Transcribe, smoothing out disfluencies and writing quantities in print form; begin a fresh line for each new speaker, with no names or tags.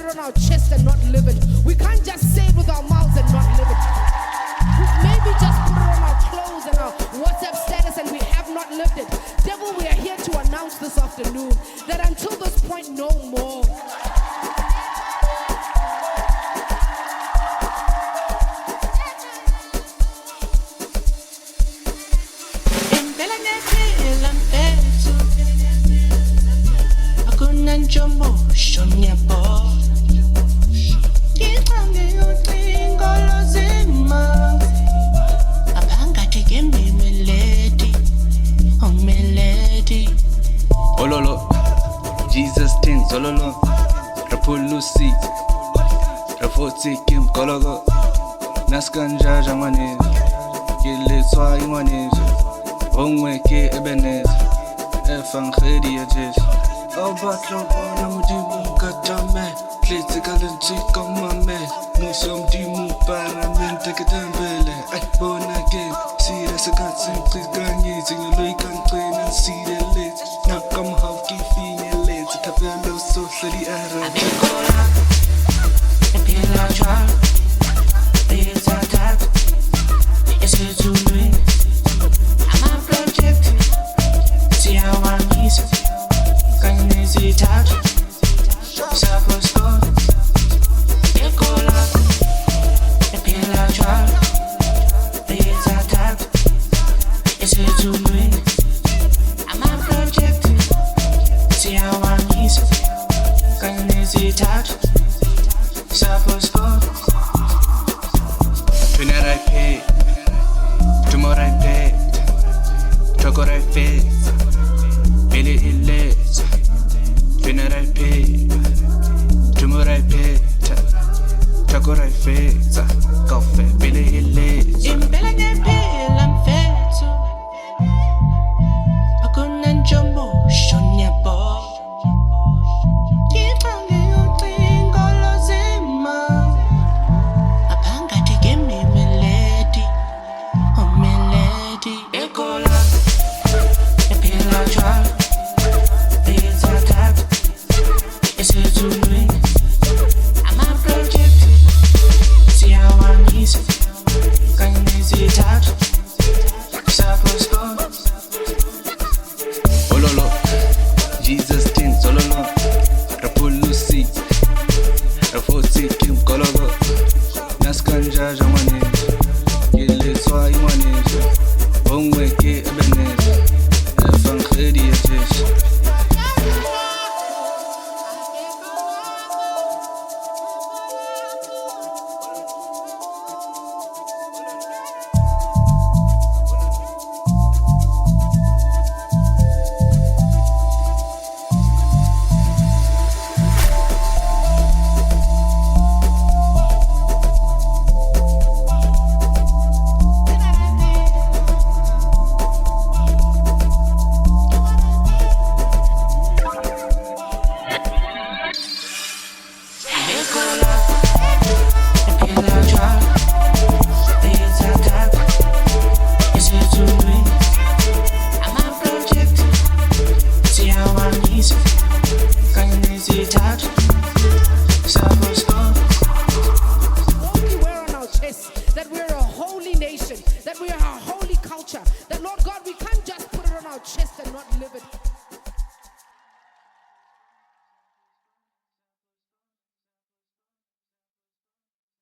it on our chest and not live it. We can't just say it with our mouths and not live it. We've maybe just put it on our clothes and our WhatsApp status and we have not lived it. Devil, we are here to announce this afternoon that until this point, no more.
Impela ngiyaphila mfethu akunantshombosho ngiyabona ngixange ucingo lozima aphakathi kemimeledi omeledi.
Ololo, Jesus things, ololo, Rapulusi, Rafotsi Kim Kologo, Naskanja Ngwaneso, ke letswai ngwaneso, Bongwe ke Ebenezer, Evangeli ya Jesu. O batla ho bona Modimo ka tame, tletse ka lentswe ka mamela, Mmuso wa Modimo paramente ke tempele, ai bona ke sira se ka tsenqikanyetse, ngeloi ka nqena nsireletse, nna ka mohau ke finyeletse, thapelo tsohle di arabile.
Abekola, ephila njalo, ithathatha, esezulwini. Ama-project, siyawamisa, kanye nezithathu, sapostoli. Ekola, ephila njalo, ithathatha, esezulwini. Ama-project, siyawamisa, kanye nezithathu, sapostoli.
Tonight I pay, tomorrow I pay, thoko ra e fetsa, pele e letsa. Tonight I pay, tomorrow I pay, thoko ra e fetsa, kaofela pele e letsa.
Impela ngiyaphila mfethu akunantshombosho ngiyabona ngixange ucingo lozima aphakathi kemimeledi omeledi ekola ephila njalo ithathatha esezulwini ama-project siyawamisa kanye nezithathu sapostoli.
Ololo, Jesus things, ololo, Rapulusi, Rafotsi Kim Kologo, Naskanja Ngwaneso, ke letswai ngwaneso, Bongwe ke Ebenezer, Evangeli ya Jesu.
Ekola, ephila njalo, ithathatha, esezulwini. Ama-project, siyawamisa, kanye nezithathu, sapostoli.
What we wear on our chests, that we're a holy nation, that we are a holy culture,